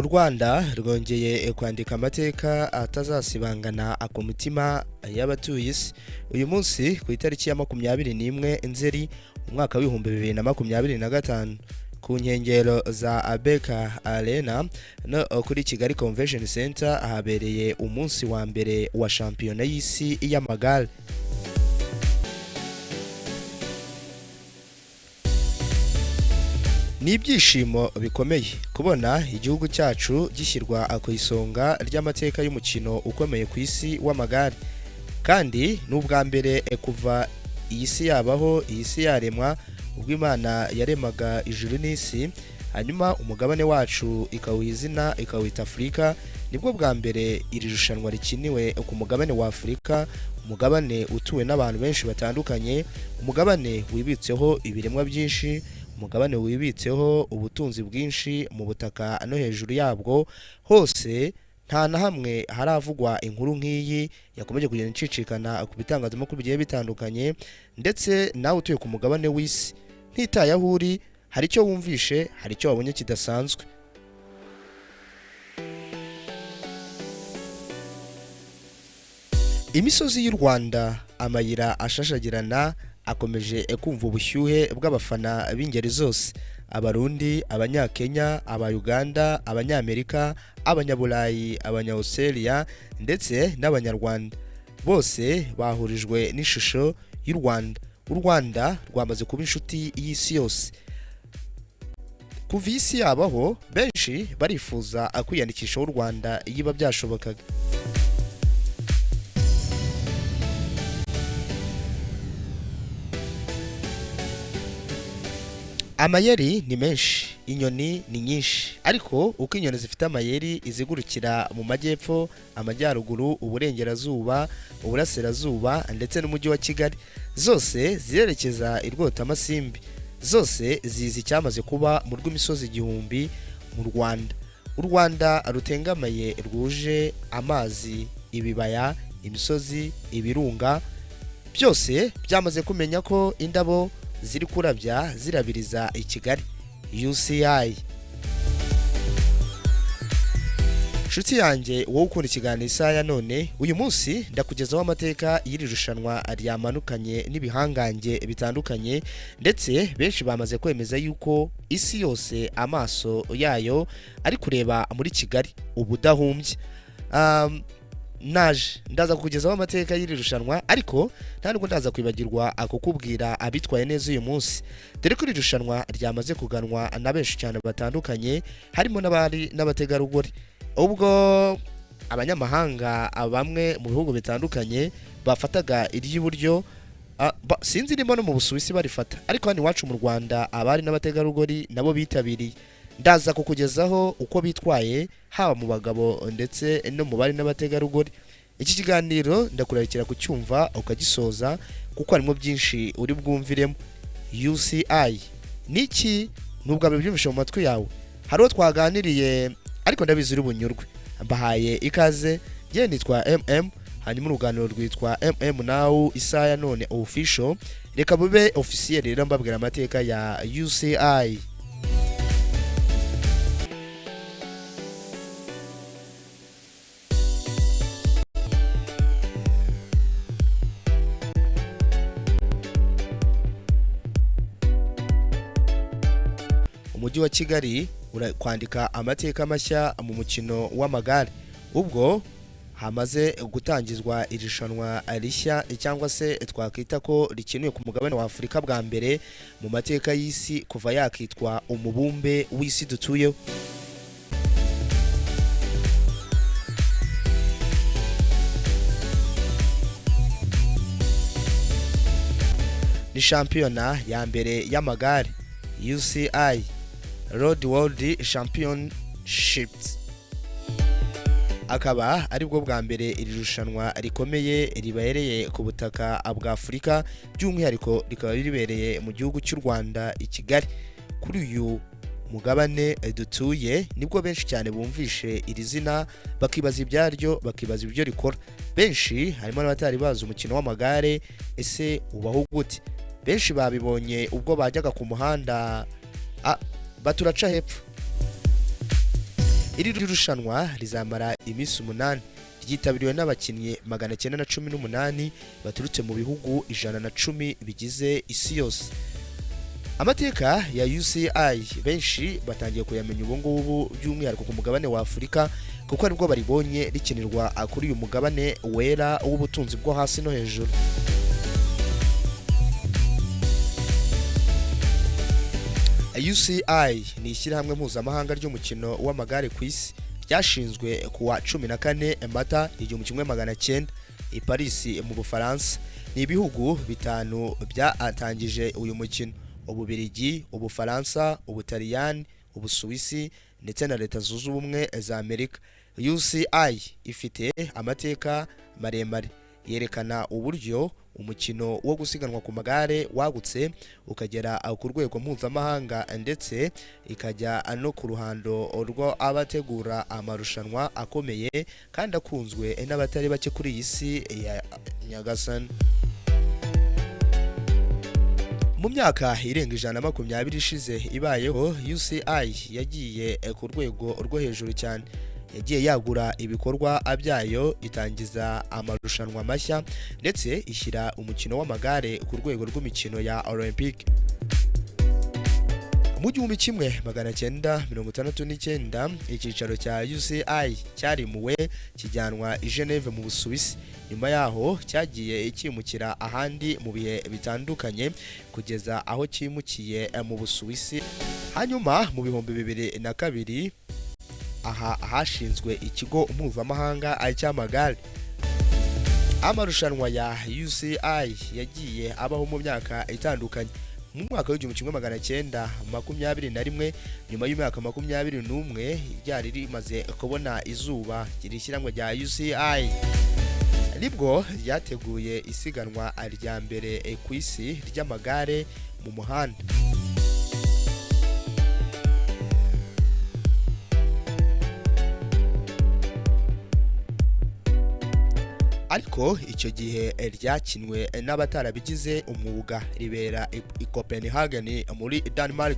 Rwanda rwongeye kwandika amateka atazasibangana ku mitima y'abatuye isi. Uyu munsi ku itariki ya 21 Nzeri umwaka w'2025, ku nkengero za BK Arena no kuri Kigali Convention Center habereye umunsi wa mbere wa shampiyona y'isi y'amagare. Ni ibyishimo bikomeye kubona igihugu cyacu gishyirwa ku isonga ry'amateka y'umukino ukomeye ku isi w'amagare, kandi ni ubwa mbere kuva iyi si yabaho, iyi si yaremwa, ubwo Imana yaremaga ijuru n'isi, hanyuma umugabane wacu ikawuha izina, ikawita Afurika. Nibwo bwa mbere iri rushanwa rikiniwe ku mugabane wa Afurika, umugabane utuwe n'abantu benshi batandukanye, umugabane wibitseho ibiremwa byinshi, umugabane wibitseho ubutunzi bwinshi mu butaka no hejuru yabwo hose. Nta na hamwe haravugwa inkuru nk'iyi yakomeje kugenda icicikana ku bitangazamakuru bigiye bitandukanye. Ndetse nawe utuye ku mugabane w'isi, ntitaye aho uri, hari icyo wumvishe, hari icyo wabonye kidasanzwe. Imisozi y'u Rwanda, amayira ashashagirana, akomeje kumva ubushyuhe bw'abafana b'ingeri zose: Abarundi, Abanyakenya, Abayuganda, Abanyamerika, Abanyaburayi, Abanya-Australia ndetse n'Abanyarwanda. Bose bahurijwe n'ishusho y'u Rwanda. U Rwanda rwamaze kuba inshuti y'isi yose. Kuva isi yabaho, benshi barifuza kwiyandikishaho u Rwanda yiba byashobokaga. Amayeri ni menshi, inyoni ni nyinshi, ariko uko inyoni zifite amayeri, izigurukira mu majyepfo, amajyaruguru, uburengerazuba, uburasirazuba ndetse n'umujyi wa Kigali, zose zirerekeza i Rwotamasimbi. Zose zizi icyamaze kuba mu rw'imisozi igihumbi mu Rwanda. U Rwanda rutengamaye, rwuje amazi, ibibaya, imisozi, ibirunga, byose byamaze kumenya ko indabo ziri kurabya zirabiriza i Kigali. UCI. Nshuti yanjye wowe ukunda ikiganiro Isaha ya None, uyu munsi ndakugezaho amateka y'iri rushanwa ryamanukanye n'ibihangange bitandukanye, ndetse benshi bamaze kwemeza yuko isi yose amaso yayo ari kureba muri Kigali ubudahumbye. Naje ndaza kukugezaho amateka y'iri rushanwa, ariko nta nubwo ndaza kwibagirwa kukubwira abitwaye neza uyu munsi, dore ko iri rushanwa ryamaze kuganwa na benshi cyane batandukanye, harimo n'abari n'abategarugori. Ubwo abanyamahanga bamwe mu bihugu bitandukanye bafataga iry'iburyo, sinzi niba no mu Busuwisi barifata, ariko hano iwacu mu Rwanda abari n'abategarugori nabo bitabiriye. Ndaza kukugezaho uko bitwaye, haba mu bagabo ndetse no mu bari n'abategarugori. Iki kiganiro ndakurarikira kucyumva ukagisoza, kuko harimo byinshi uri bwumviremo. UCI ni iki? Nubwo abibyumvishe mu matwi yawe, hari uwo twaganiriye, ariko ndabizi uri bunyurwe. Mbahaye ikaze, njye nitwa MM, hanyuma uruganiriro rwitwa MM Now Isaha ya None Official. Reka bube officiel rero, mbabwira amateka ya UCI. Umujyi wa Kigali kwandika amateka mashya mu mukino w'amagare, ubwo hamaze gutangizwa irushanwa rishya, cyangwa se twakwita ko rikenewe ku mugabane wa Afurika bwa mbere mu mateka y'isi kuva yakitwa umubumbe w'isi dutuyeho. Ni shampiyona ya mbere y'amagare, UCI Road World Championships, akaba aribwo bwa mbere iri rushanwa rikomeye ribereye ku butaka bwa Afurika, by'umwihariko rikaba ribereye mu gihugu cy'u Rwanda i Kigali. Kuri uyu mugabane dutuye nibwo benshi cyane bumvishe iri zina, bakibaza ibyaryo, bakibaza ibyo rikora. Benshi harimo n'abatari bazi umukino w'amagare, ese ubaho gute? Benshi babibonye ubwo bajyaga ku muhanda, baturaca hepfo. Iri rushanwa rizamara iminsi 8, ryitabiriwe n'abakinnyi 918 baturutse mu bihugu 110 bigize isi yose. Amateka ya UCI benshi batangiye kuyamenya ubu ngubu, by'umwihariko ku mugabane wa Afurika, kuko aribwo baribonye rikinirwa kuri uyu mugabane wera w'ubutunzi bwo hasi no hejuru. UCI ni ishyirahamwe mpuzamahanga ry'umukino w'amagare ku isi, ryashinzwe ku wa 14 Mata 1900 i Paris mu Bufaransa. Ni ibihugu bitanu byatangije uyu mukino: Ububirigi, Ubufaransa, Ubutaliyani, Ubusuwisi ndetse na Leta Zunze Ubumwe za Amerika. UCI ifite amateka maremare yerekana uburyo umukino wo gusiganwa ku magare wagutse ukagera ku rwego mpuzamahanga, ndetse ikajya no ku ruhando rw'abategura amarushanwa akomeye kandi akunzwe n'abatari bake kuri iyi si ya Nyagasani. Mu myaka irenga 120 ishize ibayeho, UCI yagiye ku rwego rwo hejuru cyane. Yagiye yagura ibikorwa byayo, itangiza amarushanwa mashya, ndetse ishyira umukino w'amagare ku rwego rw'imikino ya Olympique. Mu 1969 icyicaro cya UCI cyarimuwe kijyanwa i Geneve mu Busuwisi. Nyuma yaho cyagiye cyimukira ahandi mu bihe bitandukanye kugeza aho cyimukiye mu Busuwisi. Hanyuma mu 2002 aha hashinzwe ikigo mpuzamahanga cy'amagare. Amarushanwa ya UCI yagiye abaho mu myaka itandukanye. Mu mwaka w'1921, nyuma y'imyaka 21 ryari rimaze kubona izuba iri shyirahamwe rya UCI, nibwo ryateguye isiganwa rya mbere ku isi ry'amagare mu muhanda. Ariko icyo gihe ryakinwe n'abatarabigize umwuga, ribera i Copenhagen muri Denmark.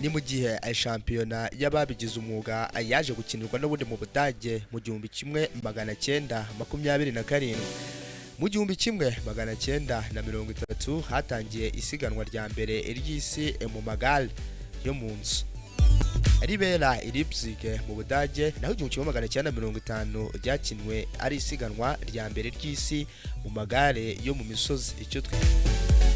Ni mu gihe shampiyona y'ababigize umwuga yaje gukinirwa n'ubundi mu Budage mu 1927. Mu 1930 hatangiye isiganwa rya mbere ry'isi mu magare yo mu nzu, ribera i Leipzig mu Budage. Naho 1950 ryakinwe ari isiganwa rya mbere ry'isi mu magare yo mu misozi. Icyo twe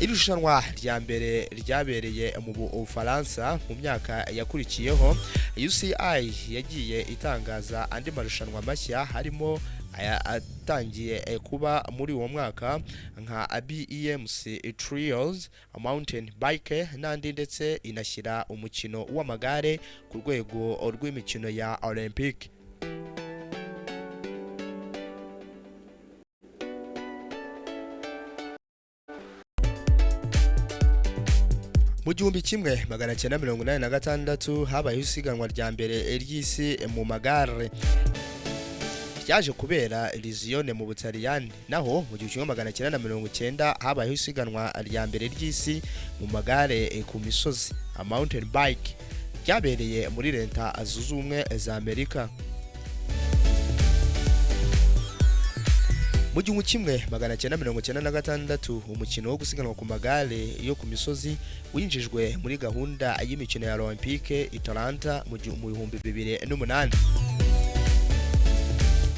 irushanwa rya mbere ryabereye mu Bufaransa. Mu myaka yakurikiyeho UCI yagiye itangaza andi marushanwa mashya, harimo aya atangiye kuba muri uwo mwaka nka BEMC Trials Mountain Bike n'andi, ndetse inashyira umukino w'amagare ku rwego rw'imikino ya Olympique. Mu 1986 habayeho isiganwa rya mbere ry'isi mu magare, ryaje kubera Lisione mu Butaliyani. Naho mu 1990 habayeho isiganwa rya mbere ry'isi mu magare ku misozi, a mountain bike, ryabereye muri Leta Zunze Ubumwe za Amerika. Mu 1996 umukino wo gusiganwa ku magare yo ku misozi winjijwe muri gahunda y'imikino ya Olympique i Atlanta mu 2008.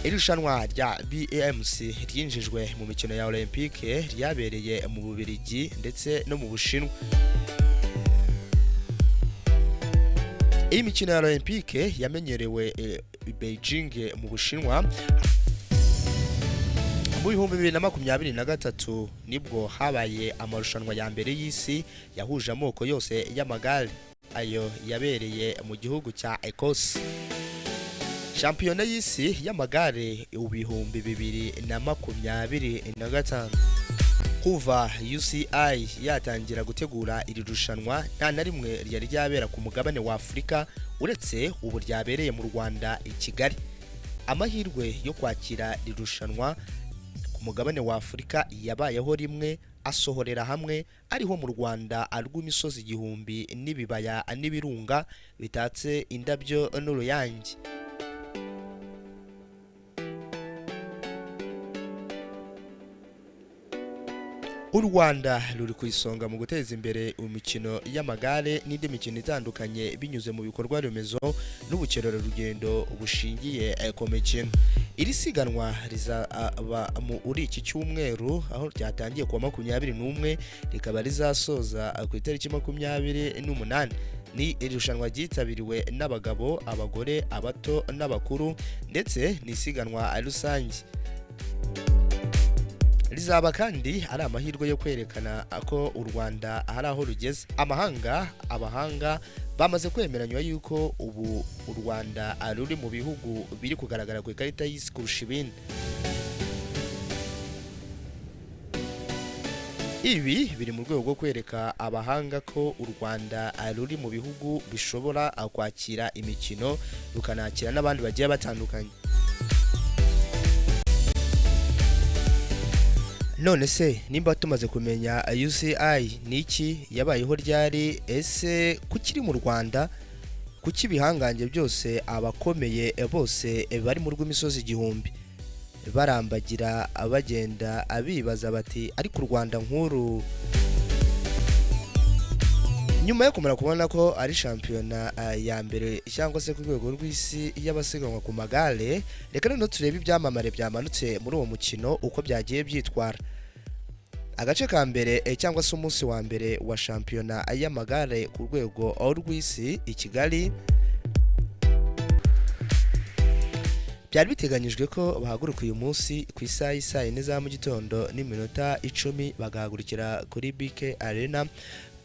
Irushanwa rya BAMC ryinjijwe mu mikino ya Olympique ryabereye mu Bubiligi ndetse no mu Bushinwa. Iyi mikino ya Olympique yamenyerewe i Beijing mu Bushinwa. Mu 2023 nibwo habaye amarushanwa ya mbere y'isi yahuje amoko yose y'amagare, ayo yabereye mu gihugu cya Ecosse. Shampiyona y'isi y'amagare 2025. Kuva UCI yatangira gutegura iri rushanwa, nta na rimwe ryari ryabera ku mugabane wa Afurika uretse ubu ryabereye mu Rwanda i Kigali. Amahirwe yo kwakira iri rushanwa ku mugabane wa Afurika yabayeho rimwe. Asohorera hamwe ariho mu Rwanda rw'imisozi igihumbi n'ibibaya n'ibirunga bitatse indabyo n'uruyange. U Rwanda ruri ku isonga mu guteza imbere imikino y'amagare n'indi mikino itandukanye binyuze mu bikorwa remezo n'ubukerarugendo bushingiye ku mikino. Iri siganwa rizaba muri iki cyumweru, aho ryatangiye kuwa 21, rikaba rizasoza ku itariki 28. Ni irushanwa ryitabiriwe n'abagabo, abagore, abato n'abakuru, ndetse ni isiganwa rusange. Rizaba kandi ari amahirwe yo kwerekana ko u Rwanda hari aho rugeze. Amahanga, abahanga bamaze kwemeranywa yuko ubu u Rwanda ruri mu bihugu biri kugaragara ku ikarita y'isi kurusha ibindi. Ibi biri mu rwego rwo kwereka abahanga ko u Rwanda ruri mu bihugu bishobora kwakira imikino, rukanakira n'abandi bagiye batandukanye. None se nimba tumaze kumenya UCI ni iki, yabayeho ryari, ese kuki iri mu Rwanda, kuki ibihangange byose, abakomeye bose bari mu rw'imisozi igihumbi barambagira, bagenda bibaza bati: "Ariko u Rwanda nk'uru?" Nyuma yo kumara kubona ko ari shampiyona ya mbere cyangwa se ku rwego rw'isi y'abasiganwa ku magare, reka noneho turebe ibyamamare byamanutse muri uwo mukino uko byagiye byitwara. Agace ka mbere, cyangwa se umunsi wa mbere wa shampiyona y'amagare ku rwego rw'isi i Kigali, byari biteganyijwe ko bahaguruka uyu munsi ku isaha y'isaa 4 za mu gitondo n'iminota 10, bagahagurukira kuri BK Arena,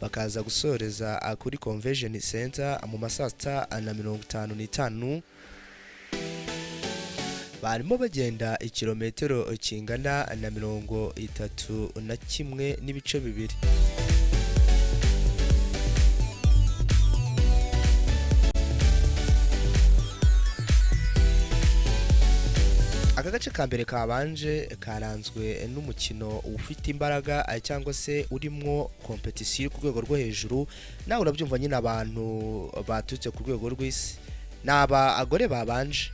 bakaza gusoreza kuri Convention Center mu ma saa 6:55. Barimo bagenda ikirometero kingana na 31.2. Aka gace ka mbere kabanje karanzwe n'umukino ufite imbaraga, cyangwa se urimwo compétition ku rwego rwo hejuru. Nawe urabyumva nyine, abantu baturutse ku rwego rw'isi. Ni abagore babanje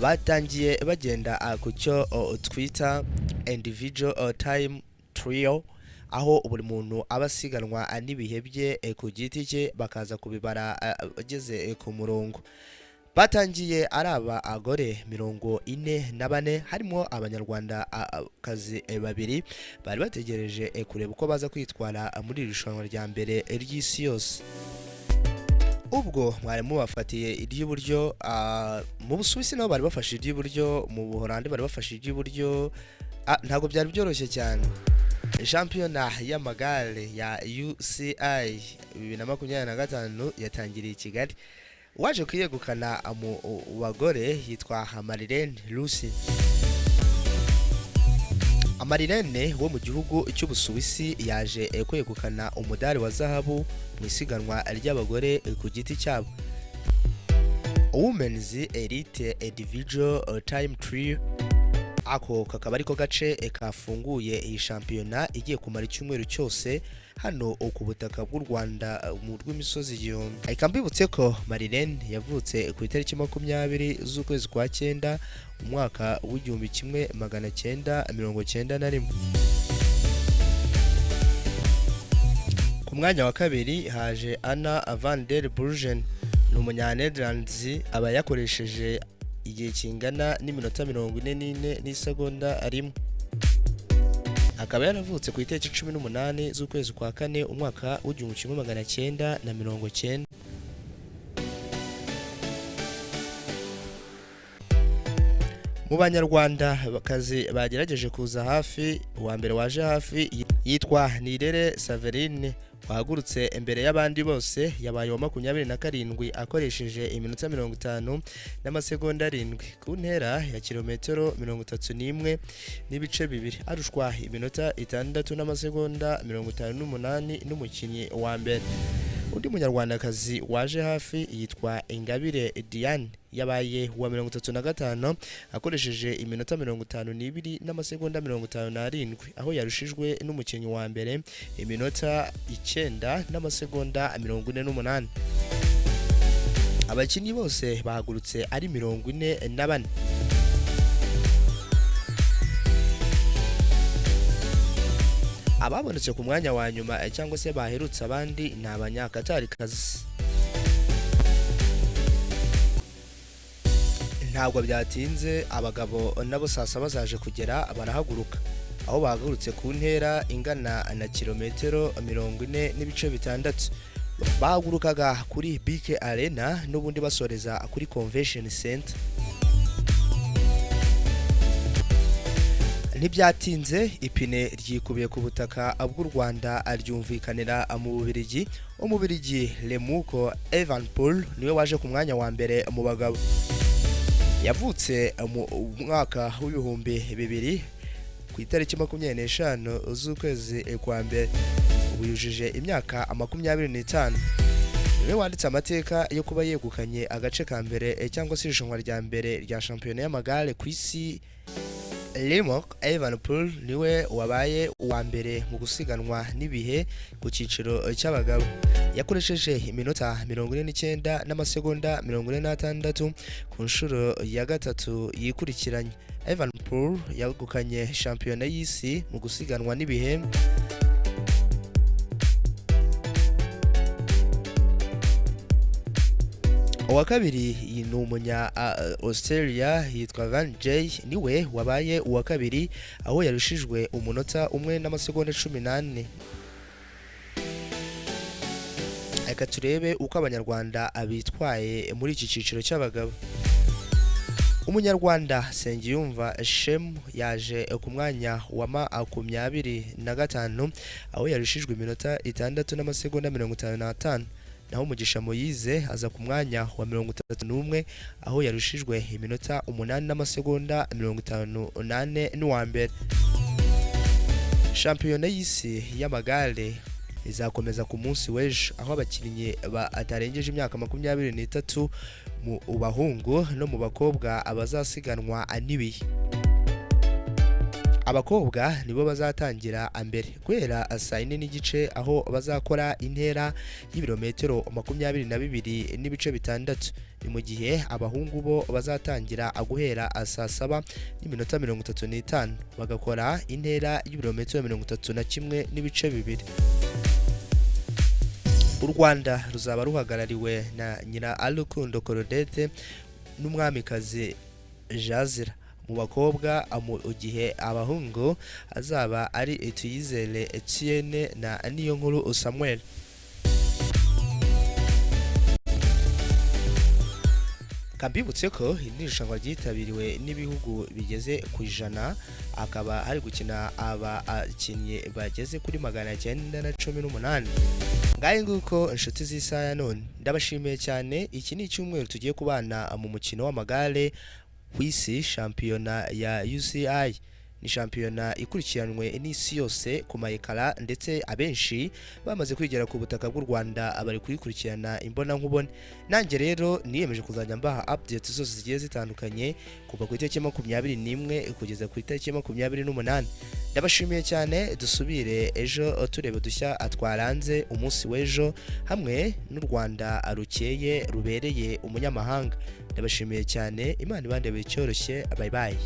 batangiye bagenda ku cyo twita individual time trial, aho buri muntu aba asiganwa n'ibihe bye ku giti cye, bakaza kubibara ageze ku murongo. Batangiye ari abagore 44, harimo Abanyarwanda kazi babiri bari bategereje kureba uko baza kwitwara muri iri rushanwa rya mbere ry'isi yose. Ubwo mwari mubafatiye iry'iburyo, mu Busuwisi nabo bari bafashe iry'iburyo, mu Buholandi bari bafashe iry'iburyo. Ntabwo byari byoroshye cyane. Shampiyona y'amagare ya UCI 2025 yatangiriye i Kigali. Uwaje kuyegukana mu bagore yitwa Marlene Lucy. Marilene wo mu gihugu cy'Ubusuwisi yaje kwegukana umudari wa zahabu mu isiganwa ry'abagore ku giti cyabo, Women's Elite Individual Time Trial. Ako kakaba ariko gace kafunguye iyi shampiyona igiye kumara icyumweru cyose hano ku butaka bw'u Rwanda mu rw'imisozi igihumbi. Reka mbibutse ko Marilene yavutse ku itariki 20 z'ukwezi kwa cyenda, umwaka w'1991. Ku mwanya wa kabiri haje Anna van der Breggen, ni umunyanederlands, aba yakoresheje igihe kingana n'iminota 44 n'isegonda 1, akaba yaravutse ku itariki 18 z'ukwezi kwa kane, umwaka w'1990. Mu Banyarwanda kazi bagerageje kuza hafi, uwa mbere waje hafi yitwa Nirere Saverine, wahagurutse imbere y'abandi bose, yabaye uwa 27 akoresheje iminota 50 n'amasegonda 7 ku ntera ya kilometero 31.2, arushwa iminota 6 n'amasegonda 58 n'umukinnyi wa mbere. Undi munyarwandakazi waje hafi yitwa Ingabire Diane, yabaye uwa 35 akoresheje iminota 52 n'amasegonda 57, aho yarushijwe n'umukinnyi wa mbere iminota 9 n'amasegonda 48. Abakinnyi bose bahagurutse ari 44. Ababonetse ku mwanya wa nyuma cyangwa se baherutse abandi ni Abanyakatarikazi. Ntabwo byatinze, abagabo nabo saa 7 zaje kugera barahaguruka, aho bahagurutse ku ntera ingana na kilometero 40.6. Bahagurukaga kuri BK Arena n'ubundi basoreza kuri Convention Center. Ntibyatinze, ipine ryikubiye ku butaka bw'u Rwanda ryumvikanira mu Bubiligi. Umubirigi Remco Evenepoel niwe waje ku mwanya wa mbere mu bagabo. Yavutse mu mwaka w'2000 ku itariki 25 z'ukwezi kwa mbere, ubu yujuje imyaka 25. Niwe wanditse amateka yo kuba yegukanye agace ka mbere cyangwa se irushanwa rya mbere rya shampiyona y'amagare ku isi. Remco Evenepoel niwe wabaye uwa mbere mu gusiganwa n'ibihe ku cyiciro cy'abagabo. Yakoresheje iminota 49 n'amasegonda 46 ku nshuro ya gatatu yikurikiranye. Evenepoel yegukanye shampiyona y'isi mu gusiganwa n'ibihe. Uwa kabiri ni umunya Australia yitwa Van Jay, niwe wabaye uwa kabiri aho yarushijwe umunota 1 n'amasegonda 14. Reka turebe uko Abanyarwanda bitwaye muri iki cyiciro cy'abagabo. Umunyarwanda Nsengiyumva Shemu yaje ku mwanya wa 25 aho yarushijwe iminota 6 n'amasegonda 55. Naho Mugisha Moyize aza ku mwanya wa 31 aho yarushijwe iminota 8 n'amasegonda 54 n'uwa mbere. Shampiyona y'isi y'amagare izakomeza ku munsi w'ejo, aho abakinnyi batarengeje imyaka 23 mu bahungu no mu bakobwa abazasiganwa n'ibihe. Abakobwa nibo bazatangira mbere guhera saa 4:30, aho bazakora intera y'ibirometero 22.6. Ni mu gihe abahungu bo bazatangira guhera saa 7:35 bagakora intera y'ibirometero 31.2. U Rwanda ruzaba ruhagarariwe na Nyirarukundo Claudette n'Umwamikazi Jazira mu bakobwa, mu gihe abahungu azaba ari Tuyizere Etienne na Niyonkuru Samuel. Kambibutse ko iri irushanwa ryitabiriwe n'ibihugu bigeze ku 100, akaba hari gukina abakinnyi bageze kuri 918. Ngahe nguko inshuti z'isaha ya none, ndabashimiye cyane. Iki ni icyumweru tugiye kubana mu mukino w'amagare ku isi, shampiyona ya UCI. Ni shampiyona ikurikiranwe n'isi yose ku mayekara, ndetse abenshi bamaze kwigera ku butaka bw'u Rwanda bari kuyikurikirana imbonankubone. Nanjye rero niyemeje kuzajya mbaha updates zose zigiye zitandukanye kuva ku itariki 21 kugeza ku itariki 28. Ndabashimiye cyane, dusubire ejo turebe udushya twaranze umunsi w'ejo hamwe n'u Rwanda rukeye rubereye umunyamahanga. Ndabashimiye cyane, Imana ibandebeye icyoroshye. Bye bye.